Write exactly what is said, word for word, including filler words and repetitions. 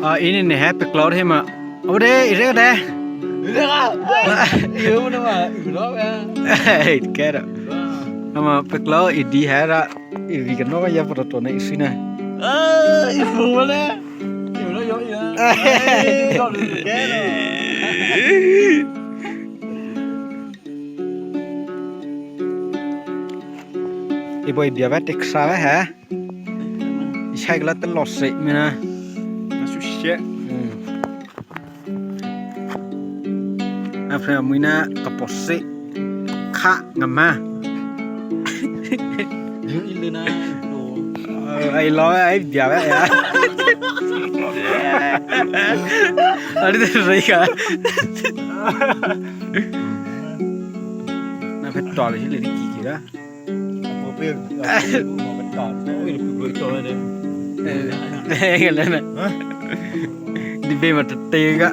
A, ini ne ha peklor he ma. Ode, ire de. Ire ka. Iyo mana ma, iro ya. Hey, kero. Ama peklor idi ha ra. Ivi kano ya poto ne isina. Ah, ifu mana. Iro yo ya. Hey, lo de kero. Ibo ibia ba teksa ba ha. Isai kala talo se mina. Nasu se. Hmm. Apre amwina kaposi. Kha ngama. Yu ilena. Ai lo ai bia ba ya. Ari de rika. Na pe to le le ki ki da. Di be ma tete ga.